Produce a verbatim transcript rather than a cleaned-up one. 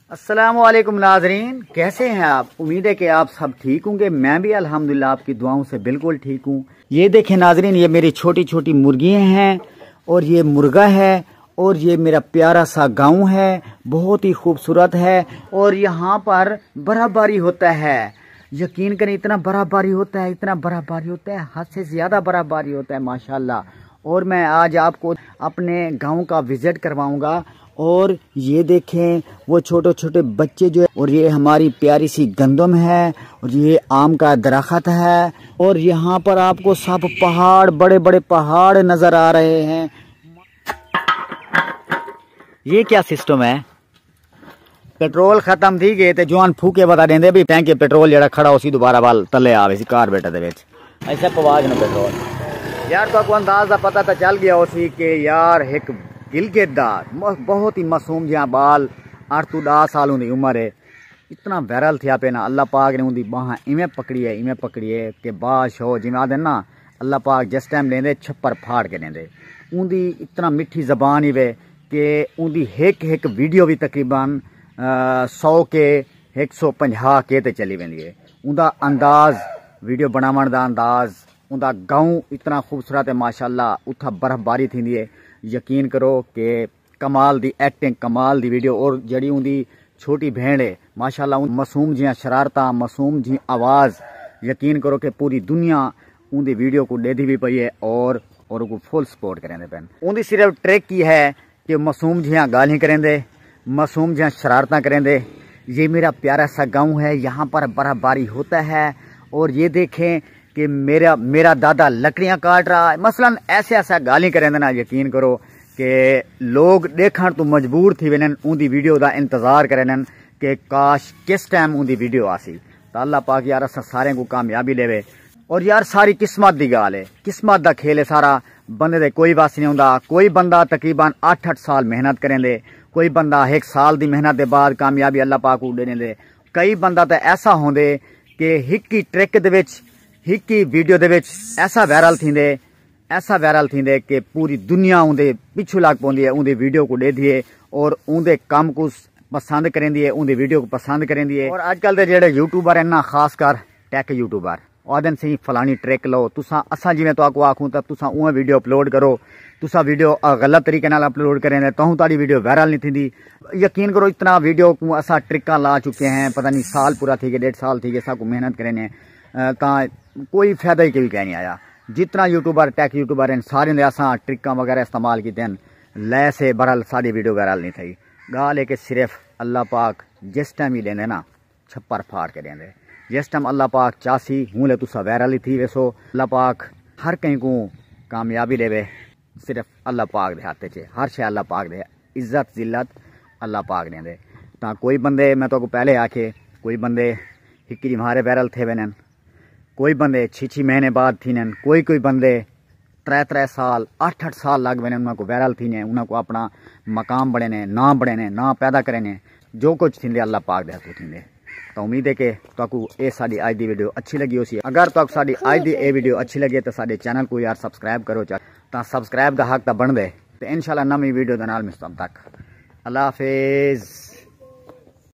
السلام علیکم ناظرین، کیسے ہیں آپ؟ امید ہے کہ آپ سب ٹھیک ہوں گے۔ میں بھی الحمدللہ آپ کی دعاؤں سے بالکل ٹھیک ہوں۔ یہ دیکھیں ناظرین، یہ میری چھوٹی چھوٹی مرغیاں ہیں اور یہ مرغا ہے اور یہ میرا پیارا سا گاؤں ہے، بہت ہی خوبصورت ہے۔ اور یہاں پر برف باری ہوتا ہے، یقین کریں اتنا برف باری ہوتا ہے، اتنا برف باری ہوتا ہے، حد سے زیادہ برف باری ہوتا ہے ماشاءاللہ۔ اور میں آج آپ کو اپنے گاؤں کا وزٹ کرواؤں گا۔ اور یہ دیکھیں، وہ چھوٹے چھوٹے بچے جو ہے، اور یہ ہماری پیاری سی گندم ہے، اور یہ آم کا درخت ہے، اور یہاں پر آپ کو سب پہاڑ، بڑے بڑے پہاڑ نظر آ رہے ہیں۔ یہ کیا سسٹم ہے؟ پٹرول ختم تھی گئے تے جوان پھوکے ودا ڈیندے بھی ٹینک پٹرول جڑا کھڑا ہو سی دوبارہ وال تلے آوے سی کار بیٹا دے وچ۔ ایسا پواج نہ پٹرول۔ یار تو کو انداز دا پتہ تا چل گیا ہو سی کہ یار ایک گلگت دا م- بہت ہی معصوم جہاں بال، اٹھ تو دہ سال دی عمر ہے، اتنا وائرل تھیا پہ نا۔ اللہ پاک نے اوندی باہاں ایویں پکڑی ہے، ایویں پکڑی ہے کہ باش ہو جویں آدھے نا، اللہ پاک جس ٹائم لیندے چھپر پھاڑ کے لیندے۔ اوندی اتنا میٹھی زبان ہی وے کہ اوندی ہک ہک ویڈیو بھی تقریباً، آ، سو کے، ہک سو پنجاہ کے تے چلی ویندی ہے۔ اوندا انداز، ویڈیو بناون دا انداز، اوندا گاؤں اتنا خوبصورت ہے ماشاءاللہ۔ اتھا برف باری تھیندی ہے، یقین کرو کہ کمال دی ایکٹنگ، کمال دی ویڈیو، اور جڑی اوندی چھوٹی بھیݨ ہے ماشاءاللہ، اون معصوم جیاں شرارتاں، معصوم جی آواز، یقین کرو کہ پوری دنیا اوندی ویڈیو کو ݙیدھی بھی پئی ہے اور اور کو فل سپورٹ کریندے پن۔ اوندی صرف ٹرک ہی ہے کہ معصوم جیاں ڳالھیں کریندے، معصوم جیاں شرارتاں کریندے۔ یہ میرا پیارا سا گاؤں ہے، یہاں پر برف باری ہوتا ہے۔ اور یہ دیکھیں کہ میرا میرا دادا لکڑیاں کاٹ رہا ہے، مثلاً ایسے ایسا ڳالھیں کریندے نا، یقین کرو کہ لوگ ݙیکھݨ توں مجبور تھی ویندن، اوندی ویڈیو دا انتظار کریندن کہ کاش کس ٹائم اوندی ویڈیو آسی۔ تاں اللہ پاک یار اساں ساریں کوں کامیابی ݙیوے۔ اور یار ساری قسمت دی ڳالھ ہے، قسمت دا کھیل ہے سارا۔ بندے دے کوئی وس نہیں ہوندا۔ کوئی بندہ تقریباً اٹھ اٹھ سال محنت کریندے، کوئی بندہ ہک سال دی محنت دے بعد کامیابی اللہ پاک کوں ݙے ݙیندے۔ کئی بندہ تاں ایسا ہوندے کہ ہک ہی ٹرک دے وچ، ہک ہی ویڈیو دے وچ ایسا وائرل تھیندے، ایسا وائرل تھیندے کہ پوری دنیا اوندے پچھوں لگ پوندی ہے، اوندے ویڈیو کوں ݙیدھی ہے اور اوندے کم کوں پسند کریندی ہے، اوندی ویڈیو کوں پسند کریندی ہے۔ اور اڄ کل دے جیڑھے یوٹیوبر ہن نا، خاص کر ٹیک یوٹیوبر، آہدن سئیں فلانی ٹرک لو، تساں، اساں جیویں تہاکوں آکھوں تاں تساں اوویں ویڈیو اپلوڈ کرو، تساں ویڈیو، آ، غلط طریقے نال اپلوڈ کریندے، تہوں تہاݙی ویڈیو وائرل نہیں تھیندی۔ یقین کرو اتنا ویڈیو کوں اساں ٹرکاں لا چکے ہیں، پتہ نہیں سال پورا تھی ڳئے، ݙیڈھ سال تھی ڳئے، ساکوں محنت کریندے، آ، تاں کوئی فائدہ ہی کوئی کہیں نہیں آیا۔ جتنا یوٹیوبر، ٹیک یوٹیوبر ہن، سارے دے اساں ٹرکاں وغیرہ استعمال کیتے ہن، لے سے، بہرحال ساݙی ویڈیو وائرل نہیں تھئی۔ ڳالھ ہے کہ صرف اللہ پاک جس ٹائم ہی ݙیندے نا، چھپر پھاڑ کے ݙیندے۔ جس ٹائم اللہ پاک چاہسی، ہوں لے تساں وائرل ہی تھی ویسو۔ اللہ پاک ہر کہیں کوں کامیابی ݙیوے، صرف اللہ پاک دے ہتھ وچ ہے، ہر شے اللہ پاک دے، عزت ذلت اللہ پاک ݙیندے۔ تاں کوئی بندے، میں تہاکوں پہلے آکھے، کوئی بندے ہک ݙینہہ مارے وائرل تھے ویندن، کوئی بندے چھی چھی مہینے بعد تھیندن، کوئی کوئی بندے ترے ترے سال، اٹھ اٹھ سال لڳ ویندن انہاں کوں وائرل تھیندے، انہاں کوں اپݨا مقام بݨیندے، ناں بݨیندے، ناں پیدا کریندے، جو کچھ تھیندے اللہ پاک دے ہتھوں تھیندے۔ تاں امید ہے کہ تہاکوں اے ساݙی اڄ دی ویڈیو اچھی لڳی ہوسی۔ اگر تہاکوں ساݙی اڄ دی اے ویڈیو اچھی لڳے تاں ساݙے چینل کوں یار سبسکرائب کرو چا، تاں سبسکرائب دا حق تاں بݨدے۔ تے انشاءاللہ نویں ویڈیو دے نال ملسوں تک۔ اللہ حافظ۔